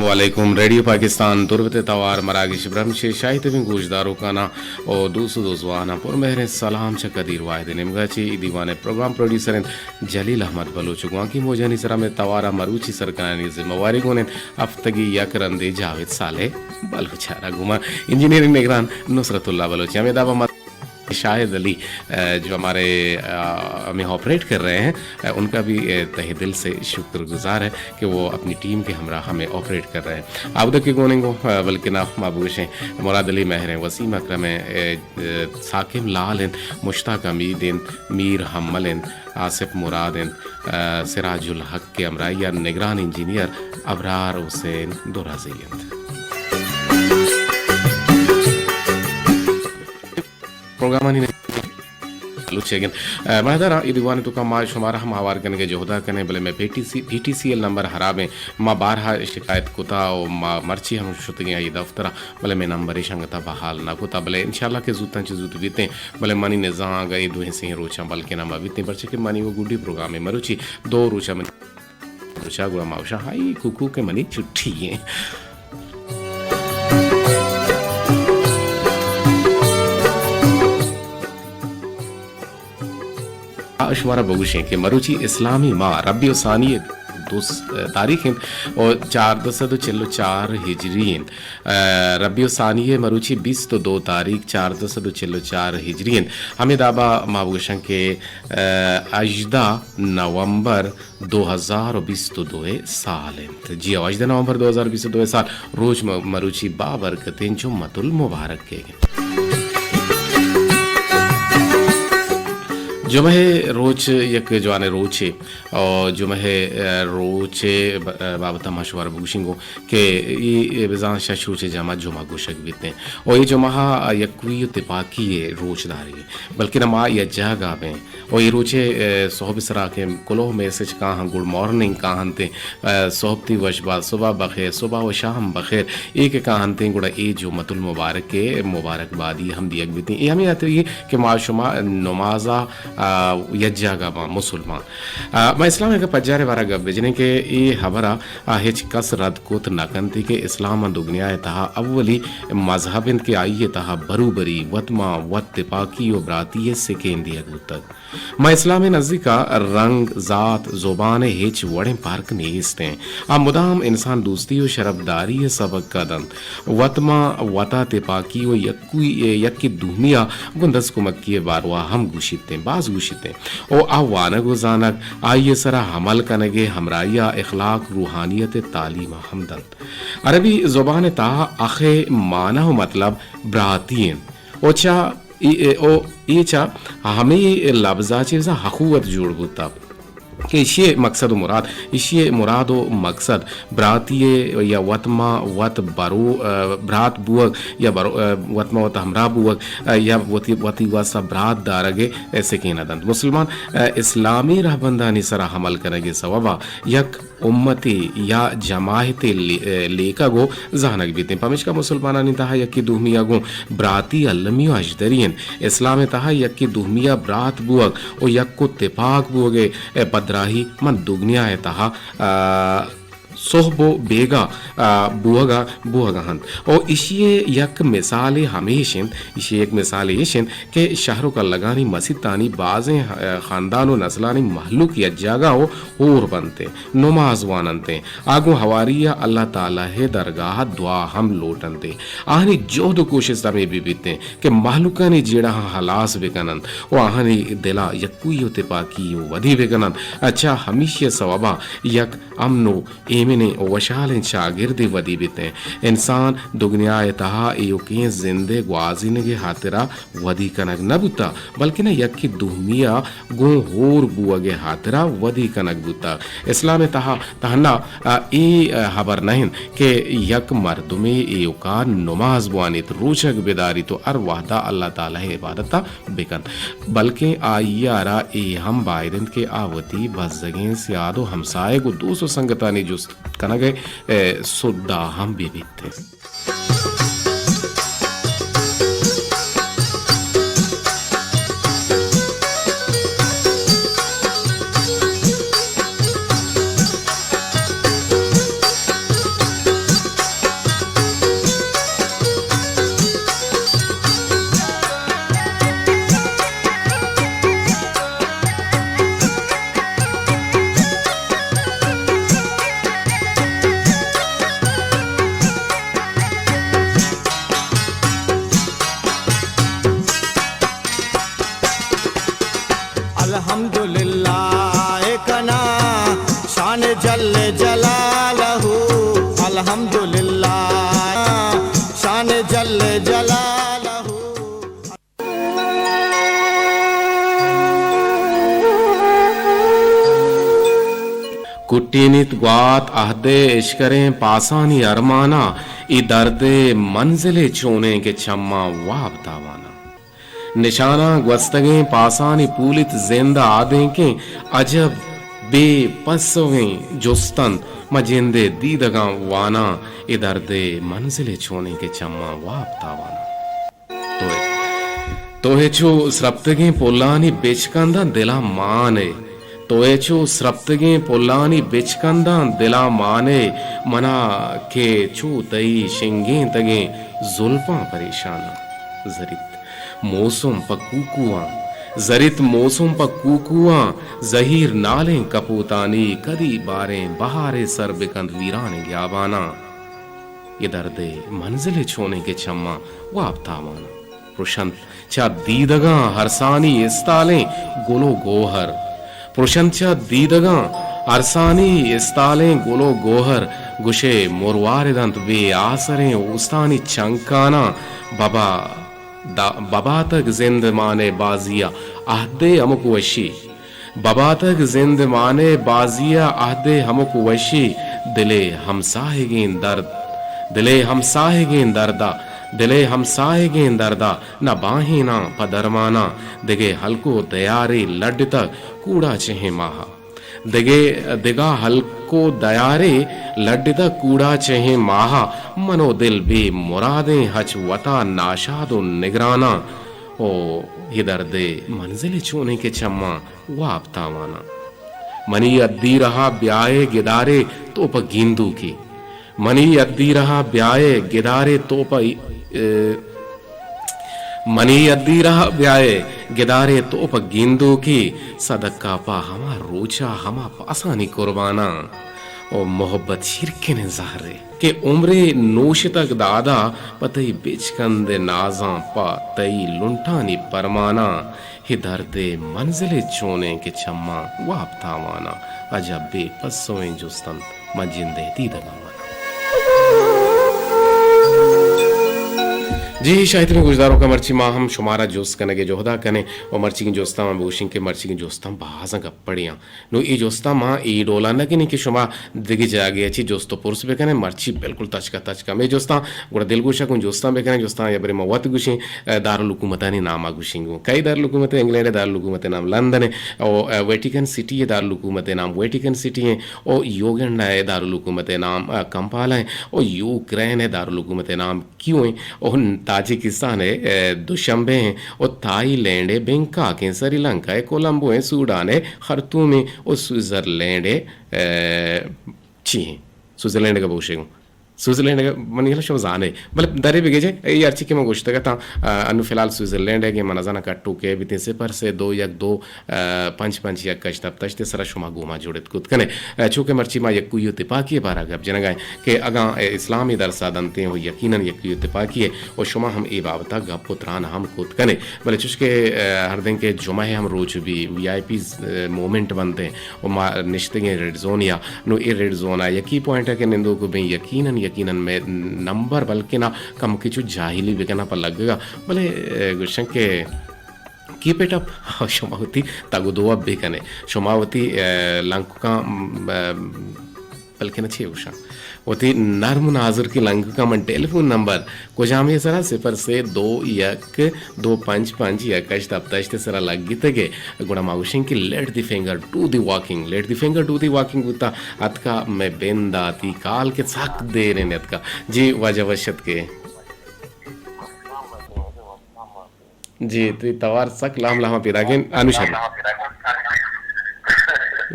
وعلیکم، ریڈیو پاکستان تربت ءِ توار مراگش برمش ءِ شاہی تبیں گوشداروکاناں او دوست و دوزواناں پر مہریں سلام چہ قدیر واحد ءِ نیمگا چہ اے دیوان ءِ پروگرام پروڈیوسر انت جلیل احمد بلوچ، گوانکی موجانی سرا مئے توارا مروچی سرکنانی ذمہ واری گون انت ہفتگی یک رندے جاوید صالح بلوچ ءَ را، گوما انجینئرنگ نگران نصرت اللہ بلوچ۔ ہمیں دابا مت شاہد علی، اے، جو ہمارے، اے، ہمیں آپریٹ کر رہے ہیں، اے، ان کا بھی، اے، تہہ دل سے شکر گزار ہے کہ وہ اپنی ٹیم کے ہمراہ ہمیں آپریٹ کر رہے ہیں۔ آودہ کے گوننگو، اے، بلکہ نا ما بوشیں مراد علی مہر ہیں، وسیم اکرم ہیں، اے، اے، ثاقب لال ہیں، مشتاق حمید ہیں، میر حمل ہیں، آصف مراد ہیں، اے، سراج الحق کے ہمراہی یا نگران انجینئر ابرار حسین درازی ہیں۔ پروگرامانی نہ چلو چیگن۔ اے، مہدارا، اے دیوان توکا ما شمارا ہم آوار کنگے جہدا کنیں، بلے میں پی ٹی سی، پی ٹی سی ایل نمبر حرابیں۔ ما بارہا شکایت کتا و ما مرچی ہم شتگیں آئی دفترا، بلے میں نمبر شنگتا بحال نہ کتا، بلے انشاءاللہ کہ زوتاں چہ زوت بیتیں، بلے منی نزان اگا اے دوہیں سہیں روچاں بلکہ نہ ما بیتیں، پرچہ کہ منی وہ گڈی پروگرام ہے مروچی دو روچا من روچا گڑا ما گوشاں، ہائی کوکو کہ منی چھٹی ہیں۔ آ، شمارا بگوشیں کہ مروچی اسلامی ماہ ربیع الثانی دو س-، تاریخ انت اور چاردہ سد و چل و چار ہجری انت۔ اے، ربیع الثانی مروچی بیست و دو تاریخ چاردہ سد و چل و چار ہجری انت۔ ہمیں دابا ما بگوشاں کہ، اے، ہژدہ نومبر دو ہزار و بیست و دو ءِ سال انت۔ جی ہو، ہژدہ نومبر دو ہزار بیست و دو ءِ سال، روچ م-، مروچی بابرکتیں جمعۃ المبارک ءِ۔ جمعہ ءِ روچ یک جوانیں روچے، اور جمعہ ءِ، اے، روچ ءِ ب-، اے، بابت ما شمارا بگوشیں گوں کہ اے، اے بزاں شش روچ ءِ جمع جمعہ گوشگ بیتیں۔ اور اے جمعہ یکوئی و تپاکی ءِ روچ داری، بلکہ ما یک جاگہ بیں۔ و اے روچے، اے، سہب سرا کہ کلوہ میسج کاہاں، گڈ مارننگ کاہنتیں، اے، سہب تی وش بات، صبح بخیر، صبح و شام بخیر، اے کہ کاہنتیں، گڑا اے جمعۃ المبارک ءِ مبارک بادی ہم دیگ بیتیں۔ اے ہمیں ہاتر اے کہ ما شما نمازا، آ، یک جاگہ باں مسلمان۔ آ، ما اسلام ءِ پجار ءِ بارا گپ بجنیں کہ اے ہبرا آ، ہچ کس رد کت نہ کنت کہ اسلام دگنیا ءِ تہا اولی مذہب انت کہ آئی ءِ تہا بروبری، وت ماں وت، تپاکی و براتی ءِ سکین دیگ بوتگ۔ ماں اسلام ءِ نزیکا رنگ، ذات، زبان ءِ ہچ وڑیں پرک نیست انت۔ آ مدام انسان دوستی و شرپداری ءِ سبق ءَ دنت۔ وت ماں وتا تپاکی و یکوئی، یکے دومی ءَ گوں دست کمکی ءِ باروا ہم گوشیت انت، باز گوشیت انت۔ و آ وانگ و زانگ، آئی ءِ سرا عمل کنگ ءِ ہمراہی ءَ اخلاق، روحانیت ءِ تعلیم ءَ ہم دنت۔ عربی زبان ءِ تہا اخ ءِ معنی و مطلب براتی انت۔ و چہ اے، اے، او، اے چہ ہمے لبز ءَ چہ بزاں اخوت جوڑ بوتگ کہ ایشی ءِ مقصد و مراد، ایشی ءِ مراد و مقصد براتی ءِ یا وت ماں وت برو، اے، برات بوگ یا برو، اے، وت ماں وت ہمراہ بوگ، اے، یا وتی، وتی واسطہ برات دارگ ءِ، اے، سکین ءَ دنت۔ مسلمان، اے، اسلامی رہبندانی سرا عمل کنگ ءِ سوب ءَ یک امتے یا جماعتے لے-، اے، لیکگ و زانگ بیتیں۔ پمیشکا مسلمانانی تہا یکے دومی ءَ گوں براتی المی و ہژدری انت۔ اسلام ءِ تہا یکے دومی ءَ برات بوگ و یک و تپاک بوگ ءِ، اے، پدراہی ماں دگنیا ءِ تہا، آ، سہب و بیگاہ، آ، بوگ ءَ، بوگ ءَ انت۔ و ایشی ءِ یک مثالے ہمیش انت، ایشی ءِ یک مثالے ایش انت کہ شہر و کلگانی مسیتانی بازیں، آ، خاندان و نسلانی مہلوک یک جاگہ و ہور بنت انت، نماز واننت انت۔ آ گوں ہواری ءَ اللہ تعالی ءِ درگاہ ءَ دعا ہم لوٹنت انت۔ آہانی جہد و کوشست ہمے بہ بیت انت کہ مہلوکانی جیڑہاں ہلاس بہ کن انت و آہانی دل ءَ یکوئی و تپاکی و ودی بہ کن انت۔ اچھا، ہمیشی ءِ سوب ءَ یک امن و ایمنیں و وشحالیں چاگردے ودی بیت انت۔ انسان دگنیا ءِ تہا ایوکیں زند ءِ گوازینگ ءِ ہاترا ودی کنگ نہ بوتہ، بلکنا یکے دومی ءَ گوں ہور بوگ ءِ ہاترا ودی کنگ بوتہ۔ اسلام ءِ تہا تہنا، آ، اے، آ، ہبر نہ انت کہ یک مردمے ایوکا نماز بوانیت، روچگ بداریت و ہر وہدا اللہ تعالی ءِ عبادت ءَ بکنت، بلکیں آئی ءَ را اے ہم باید انت کہ آ وتی بزگیں سیاد و ہمساہگ و دوست و سنگتانی جست کنگ ءِ، اے، سدھا ہم بہ بیت۔ جل جلالہ، الحمدللہ، شان جل جلالہ۔ کٹینیت گوات عہد ءِ اشکریں پاسانی ارماناں، اے درد ءِ منزلے چونیں کہ چماں واب تاواناں۔ نشاناں گوستگیں پاسانی پولیت زند ءِ آدینکیں عجب بے پسویں جست انت، ما جند ءِ دیدگاں واناں، اے درد ءِ منزلے چونیں کہ چماں واب تاواناں۔ تو ئے، تو ئے چو سرپتگیں پلانی بچکنداں دلاں مان ئے۔ تو ئے چو سرپتگیں پلانی بچکنداں دلاں مان ئے۔ منا کہ چو تئی شنگینتگیں زلپاں پریشاناں۔ زریت موسم پہ کوکواں، زریت موسم پہ کوکواں، زہیر نالیں کپوتانی کدی باریں بہارے سر بکنت ویرانیں گیاباناں۔ اے درد ءِ منزلے چونیں کہ چماں واب تاواناں۔ پرشنت چہ دیدگاں ارسانی استالیں گل و گوہر۔ پرشنت چہ دیدگاں ارسانی استالیں گل و گوہر۔ گشئے مروارد انت بے آسریں اوستانی چنکاناں۔ ببا دا-، بباتگ زندمان ءِ بازی ءِ عہد ءِ ہمک وشی۔ بباتگ زندمان ءِ بازی ءِ عہد ءِ ہمک وشی، دل ءِ ہمساہگیں درد، دل ءِ ہمساہگیں درد ءَ، دل ءِ ہمساہگیں درد ءَ نہ باہیناں پہ درماناں، دگہ ہلک و دیارے لڈتگ کوڑا چہیں ماہ ءَ۔ دگہ، دگہ ہلک و دیارے لڈتگ کوڑا چہیں ماہ ءَ، من و دل بے مرادیں ہچ وتا ناشاد و نگراناں۔ او اے درد ءِ منزلے چونیں کہ چماں واب تاواناں۔ منی ادی رہا بیائے گدارے تو پہ گیندوکی۔ منی ادی رہا بیائے گدارے تو پہ، اے، منی ادی رہا بیائے گدارے تو پہ گیندوکی۔ صدقہ پہ ہما روچا ہما پاسانی قرباناں۔ او محبت شیرکنیں زہرے کہ عمرے نوشتگ دادا پہ تئی بچکند ءِ نازاں، پہ تئی لنٹانی پرماناں۔ اے درد ءِ منزلے چونیں کہ چماں واب تاواناں۔ عجب بے پسویں جست انت من جند ءِ دیدگاں واناں۔ جی شاہتریں گوشداروکاں، مرچی ما ہم شمارا جست کنگ ءِ جہدا کنیں و مرچیگیں جستاں ما بگوشیں کہ مرچیگیں جستاں بازاں گپڑیاں۔ نوں اے جستاں ما اے ڈولا نہ کنیں کہ شما دگہ جاگہے ءَ چہ جست و پرس بہ کن ئے، مرچی بالکل تچک ءَ تچک ہمے جستاں۔ گڑا دلگوش ءَ گوں جستاں بہ کن ئے، جستاں یا برے ما وت گوشیں، اے، دارالحکومتانی نام ءَ گوشیں گوں۔ کئی دارالحکومت؟ انگلینڈ ءِ دارالحکومت ءِ نام لندن ءِ، او، اے، ویٹیکن سٹی ءِ دارالحکومت ءِ نام ویٹیکن سٹی ءِ، او یوگنڈا ءِ دارالحکومت ءِ نام، اے، کمپالا ءِ، او یوکرین ءِ دارالحکومت ءِ نام کیو ایں؟ او تاجکستان ءِ، اے، دوشنبے ایں، او تھائی لینڈ ءِ بینکاک ایں، سری لنکا ءِ کولمبو ایں، سوڈان ءِ خرطوم ایں، او سوئٹزرلینڈ ءِ، اے، چی ایں؟ سوئٹزرلینڈ ءَ بگوشے گوں۔ سوئٹزرلینڈ ءَ من یلا شما زانے۔ بلے درے بگیجے، اے ہرچی کہ من گوشتگ اتاں، آ، انو فی الحال سوئٹزرلینڈ ءَ کہ من نزاناں کٹو کے بیتیں، صفر سے دو یک دو، آ، پنچ پنچ یک ہشت ہپت ہشت ءِ سرا شما گوما جڑت کت کنے۔ آ، چونکہ مرچی ما یکوئی و تپاکی ءِ بارا گپ جنگا ایں کہ اگاں، آ، اسلام ءِ درسا دنتیں و یقیناً یکوئی و تپاکی ءِ و شما ہم اے بابتا گپ و تران ہم کت کنے۔ بلے چوش کہ، آ، ہر دن کہ جمعہ ءِ ہم روچ بی وی آئی پیز، آ، مومنٹ بنتیں و ما نشتگیں ریڈ زون یا نو اے ریڈ زون ءَ یکی پوائنٹ ءَ کہ نندوک بیں، یقیناً، یقیناً مئے نمبر بلکنا کمکے چو جاہلی بکناں پہ لگگا۔ بلے، اے، گوشن کہ کیپ اٹ اپ، شما وتی تگ و دو ءَ بکنے۔ شما وتی، اے، لنککاں، اے، بلکنا چے گوشاں؟ وتی نرم و نازرکی لنککاں من ٹیلیفون نمبر کجامے سرا؟ صفر سے دو یک دو پنچ پنچ یک ہشت ہپت ہشت ءِ سرا لگتگ ئے۔ گڑا ما گوشیں کہ let the finger do the walking، let the finger do the walking بوتا، اتکا مئے بنداتی کال کہ سک دیریں اتکا۔ جی واجہ وش اتکے۔ جی، تئی توار سک لام لام پیداکیں، انو شر۔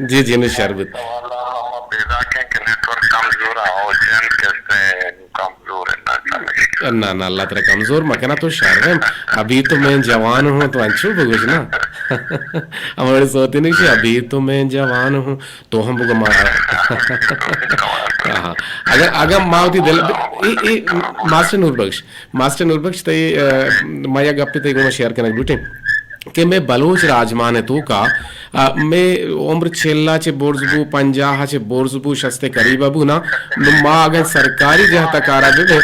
جی، جی، انو شر بوت۔ پیداکیں کہ نیٹورک کمزور ہے، او جن کسے کمزور ہے، نہ کمزور۔ نہ، نہ، اللہ ترا کمزور مکنا، تو شر ہے۔ ابھی تو میں جوان ہوں، تو انچو بگوش نا۔ ہمارے سوتی نہیں، ابھی تو میں جوان ہوں، تو ہم بگو ما-، ہاں۔ اگر، اگر ما وتی دل، اے، اے، ماسٹر نور بخش، ماسٹر نور بخش، تئی، اے، ما یک گپے تئی گوما شیئر کنگ لوٹیں۔ کہ مئے بلوچ راجمان ءِ توکا، آ، مئے عمر چل ءَ چہ برز بو، پنجاہ ءَ چہ برز بو، شست ءِ قریب ءَ بو نا، نو ما اگاں سرکاری جہت ءَ کارا بہ بیں،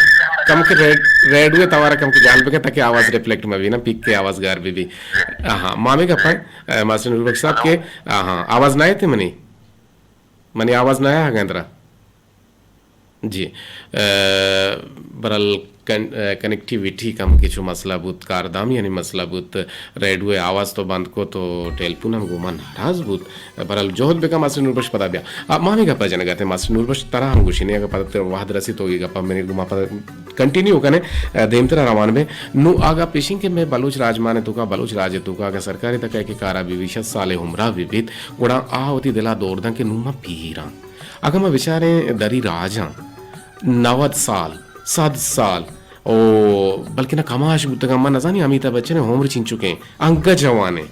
کمکے ریڈ-، ریڈیو ءِ توار ءَ کمکے جہل بکن تاکہ آواز ریفلیکٹ مہ بی نا، پیک ءِ آواز گار بہ بی۔ آہاں، ما ہمے گپاں، آ، ماسٹر نوربخش صاحب کہ، آہاں، آواز نہ ایت منی؟ منی آواز نہ آہگ ءَ اندرا؟ جی۔ آ، برال کن-، آ، کنیکٹیویٹی کمکے چو مسئلہ بوت، کاردامیانی مسئلہ بوت، ریڈیو ءِ آواز تو بند کت و ٹیلیفون ہم گوں ما ناراض بوت۔ برال جہد بکن ماسٹر نوربخش پدا بیا۔ آ، ما ہمے گپا جنگا اتیں ماسٹر نوربخش ترا ہم گوشیں، اگہ پدا ترا وہد رسی تو اے گپا منی گوں ما پدا کنٹینیو کنے، آ، دیمترا روان بیں۔ نو آ گپ ایشیں کہ مئے بلوچ راجمان ءِ توکا، بلوچ راج ءِ توکا اگاں سرکاری تکا کہ کارا بہ بی، شست سال ءِ عمرا بہ بیت، گڑا آ وتی دلا دور دنت کہ نوں من پیراں۔ اگاں ما بچاریں دری راجاں، نود سال، صد سال، او بلکنا کماش بوتگاں، من نزانی امیتابھ بچن ءِ عمر چنچکیں، انگہ جوانیں،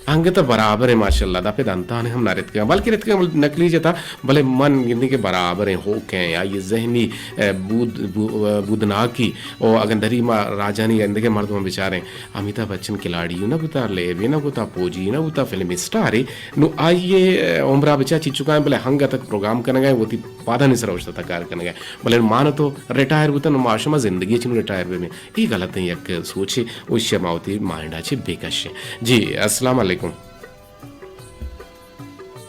انگہ تہ برابریں ماشاءاللہ، دپے دنتانے ہم نہ رتکگاں، بلکہ رتکگاں نقلی جتا، بلے من گندیں کہ برابریں، ہوکیں، آئی ذہنی، اے، بود-، بو-، بودناکی، او اگاں دری ما راجانی اندگہ مردماں بچاریں، امیتابھ بچن کھلاڑی نہ بوتا، لیبے نہ بوتا، پوجی نہ بوتا، فلم اسٹارے، نو آئی ءِ عمرا بچا چنچکاں، بلے ہنگا تک پروگرام کنگا، وتی پادانی سرا اوشتاتا کار کنگا۔ بلے ما نہ تو ریٹائر بوتن، ما شما زندگی چنو ریٹائر بہ بیں۔ اے غلطیں یک سوچے، او ایشی ما وتی مائنڈا چہ بکشیں۔ جی، السلام علیکم۔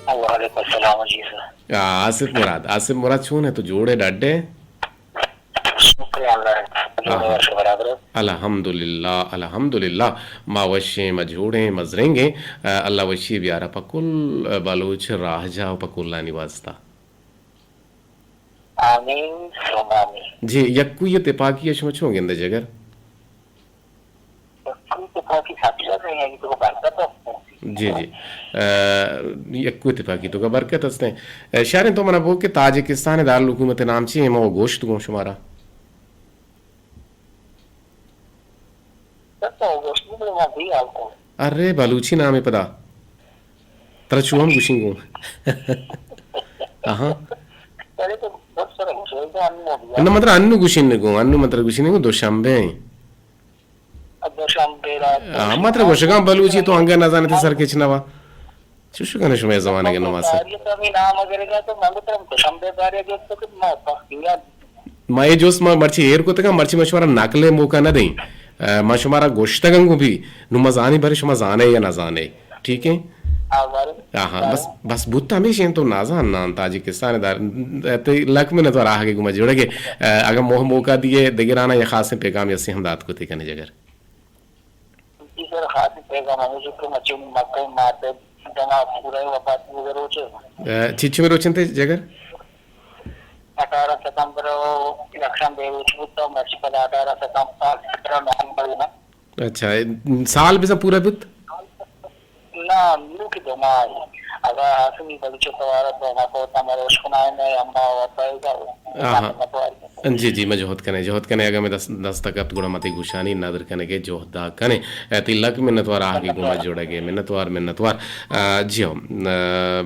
وعلیکم السلام جی سر۔ آ، آصف مراد، آصف مراد چون ئے؟ تو جوڑ ئے، ڈڈ ئے؟ شکر اللہ، جوڑ ئے، آہا۔ وش برابر ئے؟ الحمدللہ، الحمدللہ۔ ما وشیں، ما جوڑیں، ما زرنگیں۔ آ، اللہ وشی بیارا پہ کل، آ، بلوچ راہجاہ و پہ کلانی واسطہ۔ آمین ثم آمین۔ جی، یکوئی ءُ تپاکی ءَ شما چون گندے جگر؟ یکوئی تپاکی سبزہ ہے، یعنی تو برکت است۔ جی، جی۔ آ، یکوئی تپاکی تو کا برکت است۔ آ، شاریں تو منا بو کہ تاجکستان دارالحکومت نام چی ہے؟ ما وہ گوشت گوں شمارا۔ ارے بلوچی نامے پدا۔ ترا چو ہم گوشیں گوں۔ آہاں۔ نہ، من ترا انو گوشیں گوں، انو من ترا گوشیں گوں، دوشنبے ایں۔ آ، من ترا گوشگاں بلوچی تو انگا نزانے تے سر کچ نوا۔ چوش کنئے شمئے زمانگ ءِ نماس ءَ؟ ما اے جست ما مرچی ایر کتگاں، مرچی ما شمارا نقل ءِ موقع نہ دئیں۔ آ، ما شمارا گوشتگاں گوں بھی، نوں ما زانیں بارے شما زانئے یا نہ زانئے۔ ٹھیک ہے؟ آہاں، بس، بس بوت ہمیش انت تو نازان نان تاجکستان دار، تئی لک منت وار آہگے گوں ما جوڑگے۔ آ، اگاں موہ موقع دیئے دگرانا یا خاصیں پیغام یسی ہم دات کتے کنے جگر۔ جی سر، خاصیں پیغام ہمیش کہ مچی مکہ مات دنا پورا وفات بوگے روچے۔ آ، چیچو میں روچن تے جگر؟ اٹھارہ ستمبر یکشنبے روچ بوت تو مرچی پدا اٹھارہ ستمبر، اٹھارہ نومبر نا۔ اچھا، سال بزاں پورا بوت؟ نہ، نو کہ دو ماہ۔ اگا آسمی بلوچ توارا تو ما کو تمر اشکنائے میں اما و پائے گا۔ آہا۔ جی، جی، ما جہد کنیں، جہد کنیں، اگاں میں دست، دست کپت گڑا ما تئی گوشانی ندر کنگے جہدا کنیں۔ اے، تئی لک منتوار آہگے گوں ما جوڑگے، منتوار، منتوار۔ آ، جی ہو، آ،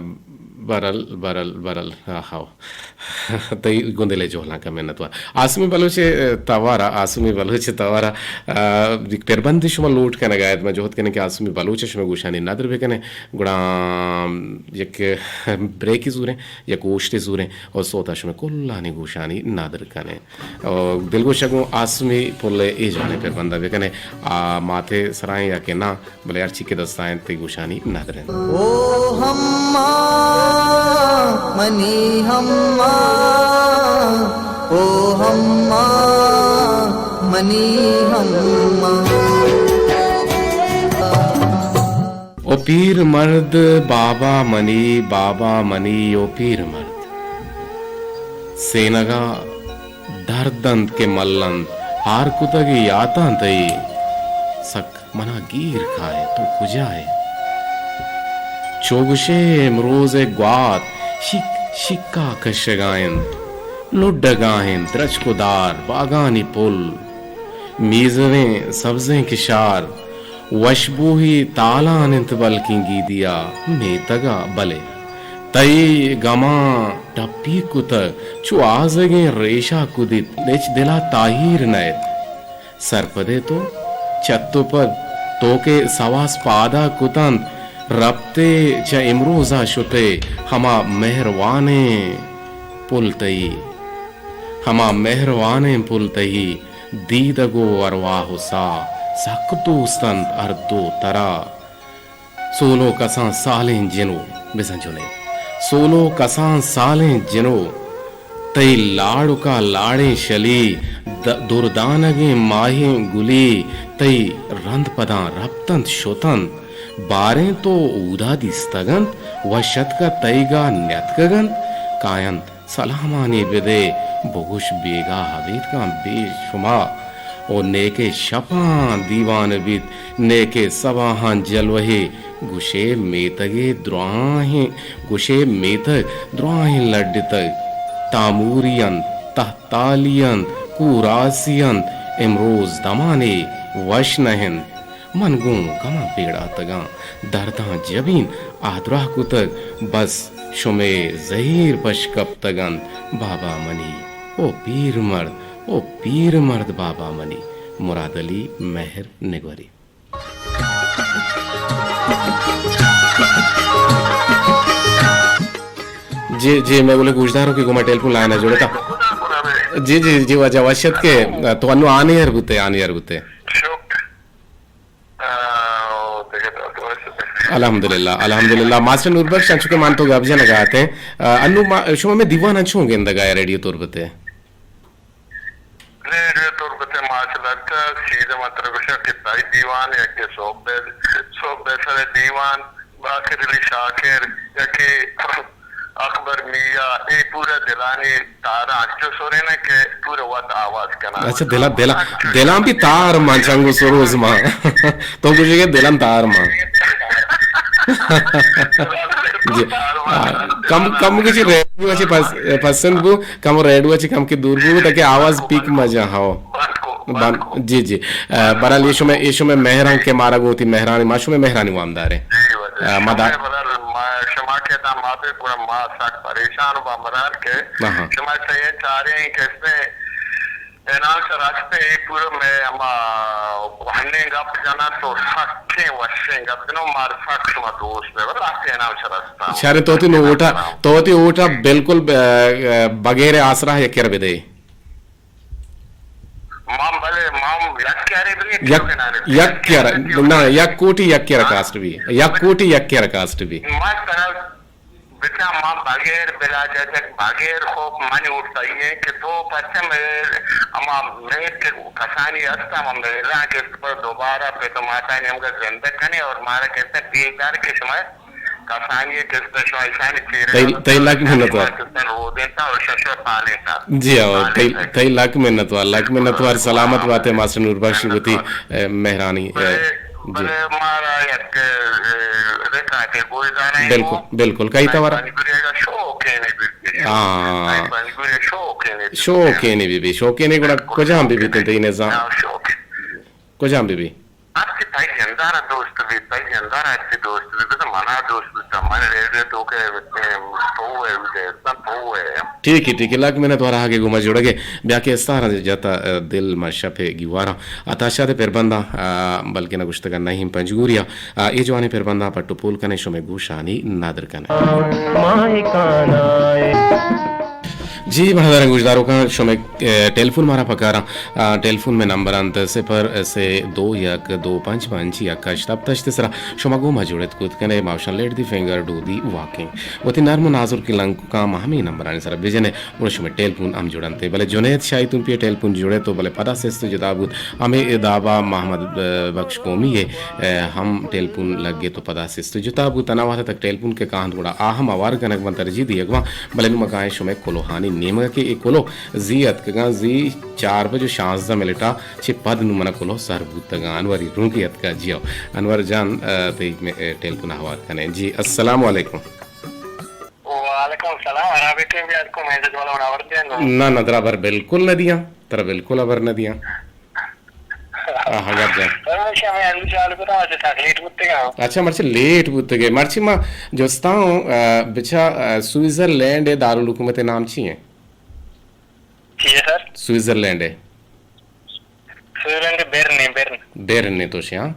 برل، برل، برل، آہو۔ تئی گوں دلے جہلاں کا منتوار۔ آسمی بلوچ توارا، آسمی بلوچ توارا، آ، یک پربندے شما لوٹ کنگا ات، ما جہد کنیں کہ آسمی بلوچ شما گوشانی ندر بکنیں، گڑا یک بریکے زوریں، یک اوشتے زوریں، اور سوتا شما کلانی گوشانی ندر کنیں۔ او دلگوش گوں آسمی پل ءِ اے جوانیں پربند ءَ بہ کن ئے، آ مات ءِ سرا ایں یا کہ ناں، بلے ہرچی کہ دست ءَ انت تئی گوشانی ندر انت۔ او ہما منی ہما، او ہما منی ہما۔ او پیر مرد بابا منی، بابا منی، او پیر مرد۔ سینگ ءَ درد انت کہ ملنت، ہار کتگ یاتاں تئی۔ سک منا گیر کائے، تو کجا ئے؟ چو گوشے امروز ءِ گوات شک شکا کشگا انت، لڈگا انت درچک و دار باگانی پل۔ میزریں سبزیں کشار، وشبوئی تالان انت بلکیں گیدیا میتگا، بلے تئی گماں ٹپی کتگ، چو آزگیں ریشا کدیت، ہچ دلا تاہیر نئیت۔ سرپدے تو چت و پد تو کہ سواس پادا کتنت، رپتے چہ امروزا شتے، ہما مہروانیں پل تئی، ہما مہروانیں پل تئی، دیدگ و ارواہ و ساہ، سک دوست انت ہر دو ترا۔ سولو کسان سالیں جنو، بزاں جنین۔ سولو کسان سالیں جنو، تئی لاڑکا لاڑیں شلی، د-، دردانگیں ماہیں گلی، تئی رند پداں رپتنت شتنت۔ باریں تو اودا دیستگنت، وش اتکا تئیگا نیتکگنت، کاینت۔ سلامانی بدے، بگوش بیگاہ ابیتکاں بے شما۔ او نیکے شپاں دیوان بیت، نیکے سباہاں جلوہے، گوشے میتگے دراہیں، گوشے میتگ دراہیں لڈتگ۔ تاموری انت، تہتالی انت، کوراسی انت، امروز دمانے وش نہ انت۔ من گوں گماں پیڑاتگاں، درداں جبین آدراہ کتگ، بس شمئے زہیر پش کپتگ انت بابا منی۔ او پیر مرد، او پیر مرد بابا منی۔ مراد علی مہر نگوری۔ جی، جی، مئے گلیں گوشداروکے گوں ما ٹیلیفون لائن ءَ جڑتا۔ جی، جی، جی، واجہ وش ات کہ تو انو آن ایئر بوتے، آن ایئر بوتے۔ الحمدللہ، الحمدللہ۔ ماسٹر نور بخش، انچو کہ من تو گپ جنگ ءَ اتیں، آ، انو ما، شما مئے دیوان انچو گندگ ءَ ریڈیو تربت ءَ؟ ریڈیو تربت ءَ ماشاءاللہ، اچھا، سیدھا من ترا گوشاں کہ تئی دیوان، یکے سہب، سہب بیسر ءِ دیوان، باقر علی شاکر، یکے اکبر میاں، اے پورا دلانی تاراں انچو سریناں کہ پورا وت آواز کناں۔ اچھا، دلا-، دلا-، دلاں بھی تار مان چنگو سروز مان۔ تو گوشے کہ دلاں تار مان۔ جی۔ آ، کم، کم کچھ ریڈیو چی پس-، پسند بو، کم ریڈیو چی کم کے دور بو، تاکہ آواز پیک مجا ہاو۔ بن-، جی، جی۔ آ، برحال، یہ شمئے، یہ شمئے مہران کہ مارا گوں وتی مہرانی، ما شمئے مہرانی وامدار ایں۔ جی، واجہ۔ آ، ما دا-، شمئے برحال، ما شما کہ دا ما پہ پورا ما سک پریشان و بامرار کہ آہا۔ شما سہی چاریں کہ اس میں انعام شر ہستے، اے پورا مئے ہما کوہنیں گپ جناں تو سکیں وشیں گپ جنو، مار سک شما دوست بے، بلے ہستے انعام شر ہستاں۔ شر تو وتی نو ووٹا، تو وتی ووٹا بالکل ب-، بغیر آسرا یکے را بدے۔ مام بلے، مام یک یارے بلے، یک، یک یارے، نہ، یک کوٹی یک یارا کاسٹ بھی، یک کوٹی یک یارا کاسٹ بھی۔ ما ترا بچا، ما بغیر بلا ججک، بغیر خوف منی ووٹ تئی ایں کہ تو پرچہ مئے ہما مہر کہ کسانی ہست، ہما مہراں کہ دوبارہ پت و ماتانی ہمگا زندگ کنے اور مارا کہتے ہیں بیدار کہ شما کسانی کہتے شما ایشانی چیرے تئی، تئی لک منت وار۔ کہتے رودینتا اور ششو پالینتا۔ جی ہاں، تئی، تئی لک منت وار، لک منت وار، سلامت باتے ماسٹر نور بخش وتی، اے، مہرانی، اے، بلے، جی۔ بلے مارا یک، اے، ریکارڈے گوش داریں بالکل، گوں۔ بالکل، کئی توارا؟ پنجگوری اگا شوقینے بی بی۔ ہاں۔ پنجگوری شوقینے بی بی۔ شوقینے بی بی، شوقینے گڑا بالکل، کجام بی بی شوقینے۔ تئی نظام؟ ہاں، شوقینے۔ کجام بی بی؟ ہر چی تئی جندارا دوست بی، تئی جندارا ہر چی دوست بی، بس منا دوست بی، من ریڈیو تو کہ، اے، تو ہے، تو ہے۔ ٹھیک ہے، ٹھیک ہے۔ لک منت وار آگے گوما جوڑگے۔ بیا کہ استاراں جتا، اے، دل ما شپ گیواراں۔ عطا شاد پربنداں، آ، بلکہ نہ گوشتگاں نعیم پنجگوریا، آ، اے جوانیں پربنداں پٹ و پول کنے، شمے گوشانی نادر کنے۔ جی، بہادر گوشداروکاں، شمے، اے، ٹیلیفون مارا پکاراں، آ، ٹیلیفون میں نمبر انت صفر سے دو یک دو پنچ پنچ یک ہشت ہپت ہشت سرا شما گوما جوڑت کت کنے، ماوشان لیٹ دی فنگر ڈو دی واکیں۔ وتی نرم و نازرکیں لنککاں ما ہمے نمبرانی سرا بجنے۔ گڑا شمئے ٹیلیفون ہم جوڑ انت۔ بلے جنید شاہی تون پی ٹیلیفون جوڑ ات، بلے پدا سست جتا بوت۔ ہمے دابا محمد، اے، بخش قومی ء، اے، ہم ٹیلیفون لگ ات و پدا سست جتا بوت۔ انا وہد تک ٹیلیفون کہ کاہنت گڑا آ ہم اوار کنگ بنت، ترجیح دیگ بنت۔ بلے نوں ما کائیں شمئے کلوہانی نیمگا کہ اے کلوہ زی اتکگاں، زی چار بج و شانزدہ منٹا چہ پد نوں منا کلوہ سر بوتگاں۔ انوری رونگی اتکا۔ جی ہو۔ انور جان، اے، تئی، اے، ٹیلیفون ہوار کنیں۔ جی، السلام علیکم۔ وعلیکم السلام، ہرابیں ٹیم بیار کو، مہندد والا مناور دیا نو۔ نہ، نہ، درابر بالکل نہ دیاں، ترا بالکل ہبر نہ دیاں۔ آہا، گپ جان۔ سر، من شمئے ہندو چالو کتا، آج تک لیٹ بوتگا۔ اچھا، مرچی لیٹ بوتگے۔ مرچی ما جستا ہوں، آ، بچا، آ، سوئٹزرلینڈ دارالحکومت نام چی ہیں؟ چی ہے سر؟ سوئٹزرلینڈ ہے۔ سوئٹزرلینڈ برن ہے، برن۔ برن ہے تو شی، ہاں؟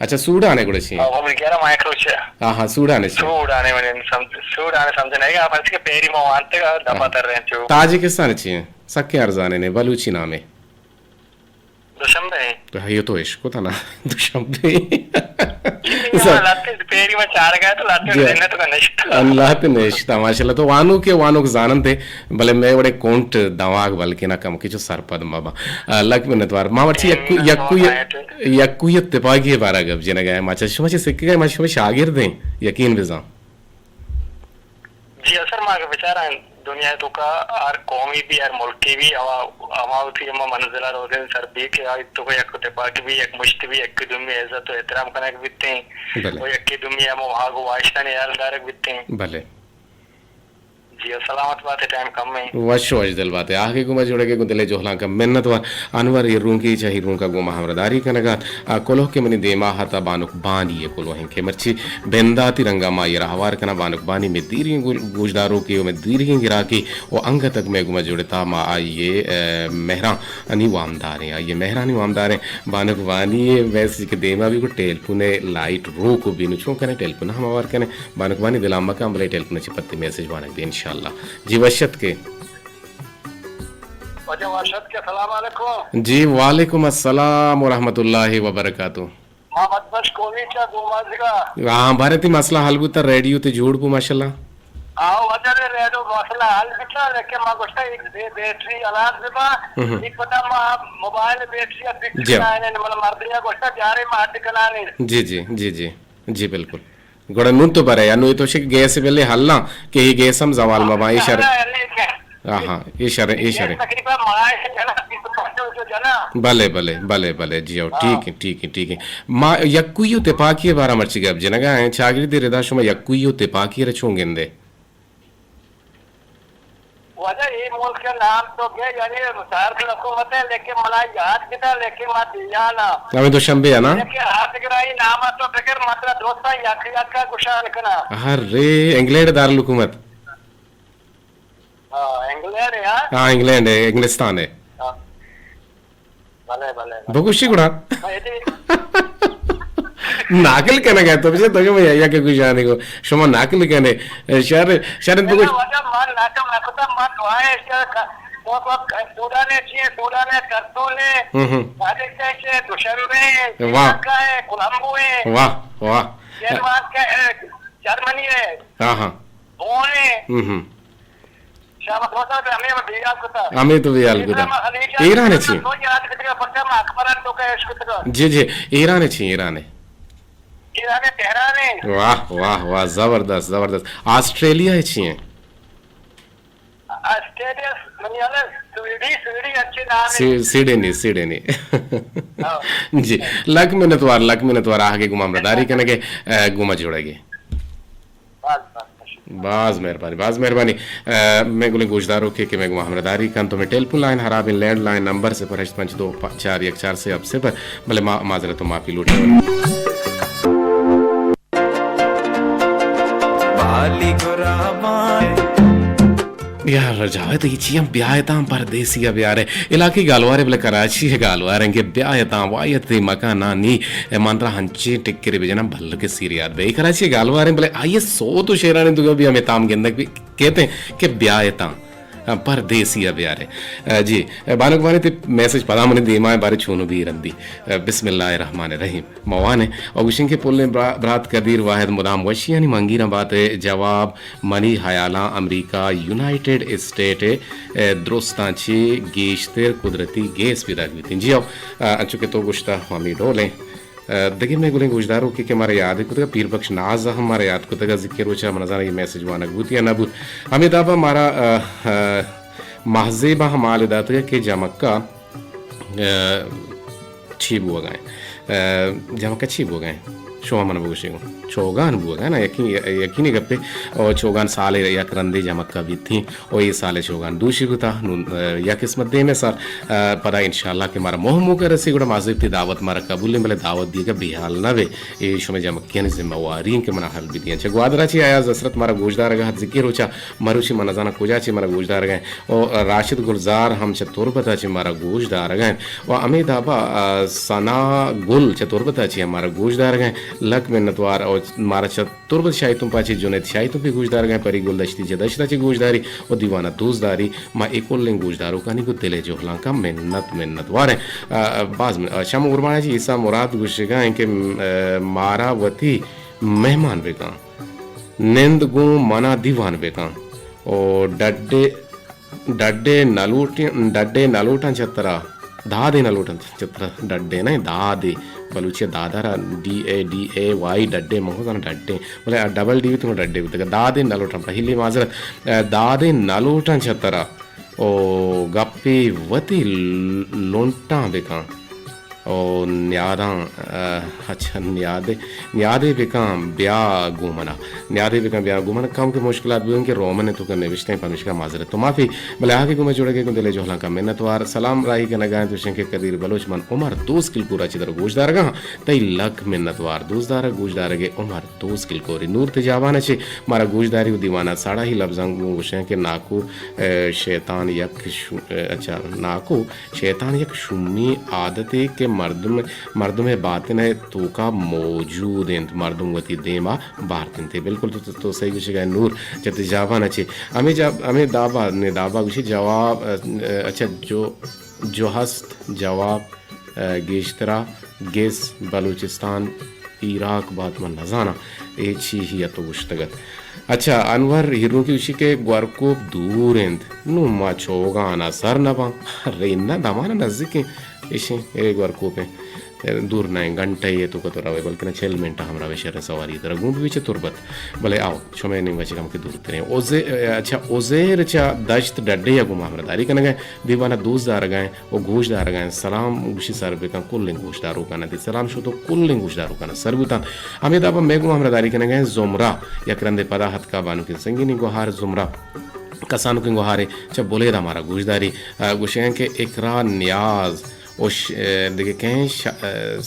اچھا، سوڈان ء گڑا چی؟ او، ہم گیارہ مائیکرو چے۔ ہاں، ہاں، سوڈان ء چی؟ سوڈان ء من سمجھ، سوڈان ء سمجھ نہیں گا، پرچہ کہ پیری ما وانتے گا، دفعہ ہاں۔ تر رہے چو۔ تاجکستان ء چی؟ سکیں ارزان ء نے، بلوچی نام ء۔ دوشنبے۔ تو ہیو تو عشق ہوتا نا، دوشنبے۔ یہ تو لاتے پیری ما چار گئے تو لاتے جی۔ دینا تو کا نشتا۔ اللہ تے نشتا، ماشاءاللہ۔ تو وانوک ء وانوک زاننت ء، بلے مئے وڑے کونٹ دماغ بلکنا کم کہ چو سرپد مبا۔ آ، لک منتوار۔ ما مرچی یکو، یکو، یکویت تپاکی ء بارا گپ جنگا ہے۔ ما چہ شما چہ سکگا ہے، ما شما شاگرد ہیں، یقین بزاں۔ جی، اصل ما اگہ بچاراں دنیا ء توکا ہر قومی بھی، ہر ملکی بھی، ہما، ہما وتی ہما منزل ء روزین سر بھی کہ آئی توکا یک تپاکی بھی، یک مشت بھی، یک دومی عزت و احترام کنگ بیتیں۔ بلے۔ و یک دومی ہما واہگ و واہشتانی ہیال دارگ بیتیں۔ بلے۔ جی، سلامت بات ئے، ٹائم کم ایں۔ وش وش دل بات ئے۔ آہگے گوں ما جوڑگ ء گوں دل ء جہلانک ء منت وار۔ انور ہیرونکی چہ ہیرونک ء گوں ما ہمراہداری کنگ ء ات۔ آ کلوہ کہ منی دیما ات ء بانک بانی ء کلوہ انت کہ مرچی بنداتی رنگ ء ما آئی ء را ہوار کناں۔ بانک بانی مئے دیریں گو-، گوشداروکے و مئے دیریں گراکے و انگت ء مئے گوں ما جوڑتا ما آئی ء، ء، مہرانی وامداریں۔ آئی ء مہرانی وامداریں۔ بانک بانی ء میسج کہ دیما بی گوں ٹیلفون ء لائٹ روک و بینو چون کنے ٹیلفون ہم ہوار کنے۔ بانک بانی دلان مکن، بلے ٹیلفون ء چہ پد تئی میسج وانگ بی انشاءاللہ۔ جی وش اتکے۔ واجہ وش اتکے، السلام علیکم۔ جی وعلیکم السلام ورحمۃ اللہ وبرکاتہ۔ محمد بخش کوہی چہ گومازگا۔ ہاں، بارے تئی مسئلہ حل بوتا، ریڈیو تئی جوڑ بو ماشاءاللہ۔ ہاں، واجہ ریڈیو مسئلہ حل بوتا، لیکن ما گوشتا ایک بے-، بیٹری ہلاس ببا، ہم۔ ایک پتا ما موبائل بیٹری ء فکس جی۔ کنائیں، مطلب مردیا گوشتا بیارے ما حد کنانے۔ جی، جی، جی، جی۔ جی بالکل۔ گڑا نوں تو برے، انوں اے تو شک گیس بلے حلاں کہ اے گیس ہم زوال مباں، اے شر۔ ہاں، ہاں، اے شر، اے شر۔ تقریباً ماہ جنا، بیست پنچ جو جنا۔ بلے، بلے، بلے، بلے، جی ہو، ہاں۔ ٹھیک ہے، ٹھیک ہے، ٹھیک ہے۔ ما یکوئی و تپاکی بارا مرچی گپ جنگا ہیں، چاگردی ردا شما یکوئی و تپاکی را چون گندے؟ واجہ اے ملک ء نام تو کہ یعنی دارالحکومت ہے، لیکن منا یاد کتا، لیکن ما دیانا۔ ہمیں دوشنبے ہے نا؟ لیکن آتگرائی نام تو بگر مطلب دوستاں یک یک کا گشان کنا۔ ارے، انگلینڈ دارالحکومت۔ ہاں، انگلینڈ ہے، ہاں؟ ہاں، انگلینڈ ہے، انگلستان ہے۔ ہاں۔ بلے، بلے، بلے۔ بگوشی گڑا۔ ہاں، اے تے ناکل کنگ ء تو بچے تو شما یا، یا کہ گوشانی کو شما ناکل کنے۔ شر، شر انت بگوش۔ واجہ من ناکل نہ کتا، من دعائیں اس کا، وہ، وہ، سوڈان ہے، چیئے، سوڈان ہے، کرتون ہے، ہم، ہم۔ پاکستان ہے، دوشنبے ہے، واہ۔ سریلانکا ہے، کولمبو ہے، واہ، واہ۔ ڈنمارک ہے، جرمنی ہے۔ ہاں، ہاں۔ بون ہے۔ ہم، ہم۔ شاہ محمد صاحب ہمیں ہم بیال کتا۔ ہمیں تو بیال کتا۔ ایران ہے چی؟ جی، جی، ایران ہے چی، ایران ہے۔ ایران ہے، تہران ہے۔ واہ، واہ، واہ، زبردست، زبردست۔ آسٹریلیا ہے چی ہیں؟ آسٹریلیا، منی حال ہے، سویڈی، سویڈی اچھے نام ہے۔ سی-، سیڈنی، سیڈنی۔ ہاں۔ جی، لک منتوار، لک منتوار، آہگے گما مرداری کنگے، اے، گما جوڑگے۔ باز، باز مشکور۔ باز مہربانی، باز مہربانی۔ اے، مئے گلیں گوشداروکے کہ مئے گوں ہمراہداری کنت، تو مئے ٹیلیفون لائن ہراب ایں، لینڈ لائن نمبر صفر ہشت پنچ دو چار یک چار سے ہفت صفر، بلے ما معذرت و معافی لوٹیں۔ بالی گرابان۔ یار جاوید، اے چی ہم بیائے تاں پردیسی ء بیارے۔ علاقی گالوارے بلے کراچی ء گالوار انت کہ بیائے تاں وایت مکان نانی مان ترا ہنچیں ٹکرے بجناں بلکہ سیر یات بہ۔ اے کراچی ء گالوار انت بلے آئی ء سوت و شعرانی دگہ بھی ہمیں تام گندگ بھی کہتے ہیں کہ بیائے تاں پردیسی ء بیارے۔ جی، بانک بانی تئی میسج پدا منی دیما ء بارے چونو بھی رندی۔ بسم اللہ الرحمن الرحیم۔ موانے او گوشیں کہ پلیں برا-، برات قدیر واحد مدام وشیانی منگیراں بات ء جواب منی ہیالاں امریکہ یونائیٹڈ اسٹیٹ ء، ء، درستاں چہ گیشتر قدرتی گیس پیداک بیتیں۔ جی ہو، ء، انچو کہ تو گوشتہ ہمے ڈول ایں۔ ء، دگہ مئے گلیں گوشداروکے کہ مارا یاد کتگ، پیر بخش ناز ء ہم مارا یاد کتگ، ذکر روچ ء من نزاناں اے میسج وانگ بوت یا نہ بوت۔ ہمے داب ء مارا، ء، ء، ماہزیب ء ہم حال داتگ کہ جمکہ ء، چی بوگا ایں؟ ء، جمکہ چی بوگا ایں؟ شما من بگوشے گوں۔ چوگان بوگا نا، یقین-، یقینی گپے۔ او چوگان سال یک رندے جمکا بیتیں۔ او اے سال چوگان دوشی بوتا۔ نون، اه، یک قسمت دیمے سال، اه، پدا انشاءاللہ کہ مارا موہ موقع رسی، گڑا ما زیبتی دعوت مارا قبول ایں، بلے دعوت دیگا بے حال نہ بے۔ اے شمے جمکیانی ذمہ واری ایں کہ منا حل بدیاں۔ چہ گوادرا چہ ایاز حسرت مارا گوشدارگا ہر زکی روچا، مروچی من نزاناں کجا چہ مارا گوشدارگا ایں۔ و راشد گلزار ہم چہ تربت ء چہ مارا گوش دارگ ء انت و ہمے داب ء، ء، ثنا گل چہ تربت ء چہ ہم مارا گوش دارگ ء انت۔ لک منتوار۔ و مارا چہ تربت شاہی تمپ ء چہ جنید شاہی تمپ ء گوش دارگ ء انت، پری گل دشتی چہ دشت ء چہ گوش داری و دیوان ء دوست داری۔ ما اے کلیں گوش داروکانی گوں دل ء جہلانکاں منت منتوار ایں۔ ء، ء، باز من-، ء، شم اورماڑا چہ عیسی مراد گوشگ ء انت کہ، م-، ء، مارا وتی مہمان بکن، نند گوں منا دیوان بکن۔ و ڈڈے ڈڈے نہ لوٹیں، ڈڈے نہ لوٹاں چہ ترا، دادے نہ لوٹاں چہ ترا، ڈڈے نہ، دادے۔ بلوچی ء دادا را ڈی اے ڈی اے وائی ڈڈے، من زاناں ڈڈے، بلے آ ڈبل ڈی بیت گڑا ڈڈے بوتگ۔ دادے نہ لوٹاں، پہلی معذرت، ء، دادے نہ لوٹاں چہ ترا، او گپے وتی ل-، لنٹاں بکن۔ او نیاداں، ء، اچھا، نیادے، نیادے بکن بیا گوں منا۔ نیادے بکن بیا گوں منا۔ کم کہ مشکلات بوئیں کہ رومن ء توکا نوشتہ ایں، پمیشکا معذرت و معافی۔ بلے آ کہ گوں مئے جوڑگ ء گوں دل ء جہلانکاں منتوار۔ سلام راہی کنگا انت، گوشیں کہ قدیر بلوچ من عمر دوست کلکور ء چہ در گوش دارگا آں۔ تئی لک منتوار دوست دارگ گوش دارگ ء عمر دوست کلکوری۔ نور تجابان ء چہ مارا گوش داری و دیوان ء ساڑاہی لبزاں گوں گوشیں کہ ناکو، ء، شیطان یک شو-، ء، اچھا، ناکو شیطان یک شومیں عادتے کہ مردم، مردم ء باطن ء توکا موجود انت، مردم وتی دیم ء بارت انت۔ بالکل تو، تو، تو صحیح گوشگ ء نور چہ تجابان ء چہ۔ ہمے جا-، ہمے دابا، نے دابا گوشی جواب، ء، ء، اچھا جو، جو ہست جواب، ء، گیشترا گس بلوچستان عراق بات من نزاناں اے چی ہی ات گوشتگ ات۔ اچھا، انور ہیروکی گوشی کہ گورکوپ دور انت، نوں ما چوگان ء سر نہ باں۔ رینہ دمان ء نزیک انت، ایشیں اے گورکوپ انت، دور نہ انت، گھنٹہ یے تو کتو روے، بلکن چل منٹ ہم روے شر سواری ترا گوں بہ چہ تربت۔ بلے آؤ، شمئے نیمگا چہ کم کہ دورتریں۔ اوزے-، اچھا، اوزیر چہ دشت ڈڈے ء گوں ما ہمراہداری کنگا انت، دیوان ء دوست دارگا انت۔ و گوش دارگا انت۔ سلام گوشی سر بکن کلیں گوش داروکانا دی۔ سلام شو تو کلیں گوش داروکانا سر بوتان۔ ہمے دابا مئے گوں ہمراہداری کنگا انت زمرہ، یک رندے پدا ہتکا بانکیں سنگینی گوہار زمرہ۔ کسانکیں گوہارے چہ بلیدہ مارا گوش داری، ء، گوشگ انت کہ اقرا نیاز و ش-، ء، دگہ کہیں ش-، ء،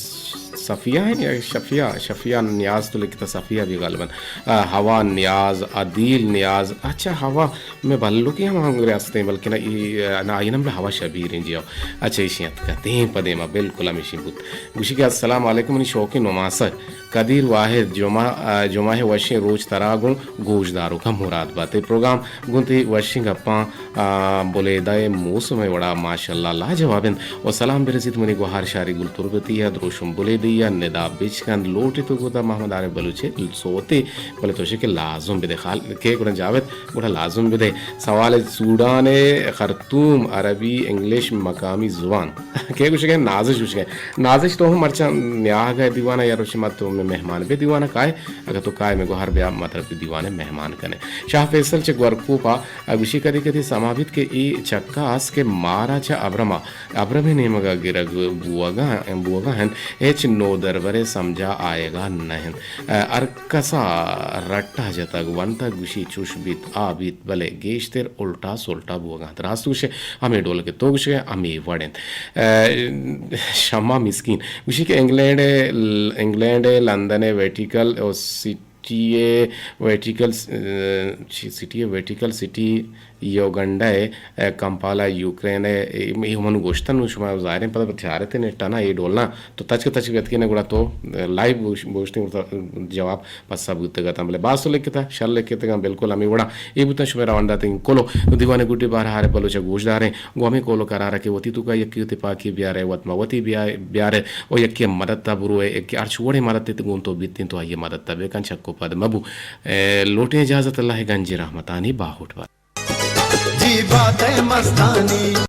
صفیہ ہیں یا شفیہ، شفیہ نیاز تو لکھتا صفیہ بھی غالباً۔ ء، ہوا نیاز، عدیل نیاز، اچھا ہوا میں بلوکی ہم ہنگرے ہستیں، بلکہ نہ ای، نہ آئی نمبر ہوا شبیر ہیں جی ہو۔ اچھا ایشی اتکا دیم پہ دیما بالکل ہمیشی بوت۔ گوشی کہ السلام علیکم، منی شوقیں نماسگ قدیر واحد، جمعہ، جمعہ وشیں روچ ترا گوں گوش داروکاں مراد بات۔ اے پروگرام گوں تئی وشیں گپاں، آ، بلیدہ ء موسم ء وڑا ماشاءاللہ لاجواب انت۔ و سلام برسیت منی گوہار شاری گل تربتی ء دروشم بلیدی ء ندا بچکند لوٹیت و گوتا محمد عارف بلوچ ء سوتے، بلے تو شکل لازم بدے خال کے گڑا جاوید گڑا لازم بدے۔ سوال سوڈان ء خرطوم عربی انگلش مقامی زبان۔ کے گوشگے نازش گوشگے۔ نازش تو ہم مرچاں نیاہگ ء دیوان ء یا روچ ما تو مئے مہمان بے دیوان ء کائے۔ اگہ تو کائے مئے گوہر بیا ما ترا وتی دیوان ء مہمان کنے۔ شاہ فیصل چہ گورکوپ ء گوشی کدی کدی سما بیت کہ اے چکاس کہ مارا چہ ابرم ء ابرم ء نیمگ ء گرگ بوگ ء، بوگ ء انت، ہچ نودربرے سمجھ ء آیگ ء نہ انت۔ ء ہر کس ء رٹ ء جتگ ونتگ گوشی چوش بیت آ بیت، بلے گیشتر الٹا سلٹا بوگ ء انت۔ راست گوشے ہمے ڈول کہ تو گوشگ ء ہمے وڑ انت۔ ء شما مسکین گوشی کہ انگلینڈ ء، انگلینڈ ء لندن ء ویٹیکل و سٹی ء ویٹیکل، ء، چی سٹی ء ویٹیکل سٹی یوگنڈا ء، ء، کمپالا یوکرین ء، اے، اے من گوشتن، نوں شما ظاہریں پدا چارت نیٹ ء نا اے ڈول نا تو تچک تچک اتکے نا گڑا تو، ء، لائیو گوش-، گوشتیں گڑا تو جواب پسہ بوتگ اتاں، بلے باز تو لکھتا، شر لکھتگاں، بالکل ہمے وڑا۔ اے بوتاں شمئے روان داتگیں کلو۔ نوں دیوان ء گڈی بہر ہارے بلوچ ء گوشداریں، گوں ہمے کول و قرار ء کہ وتی توکا یکے ء تپاکی بیارے، وت مہ وتی بیائے، بیارے، و یکے ء مدد ء بروئے، یکے ہرچ وڑیں مدد ء گوں تو بیتیں تو آئی ء مدد ء بکن، چک و پد مہ بو۔ اے، لوٹیں اجازت، اللہ ء گنجیں رحمتانی باہوٹ بات۔ جی بات ء مستانی۔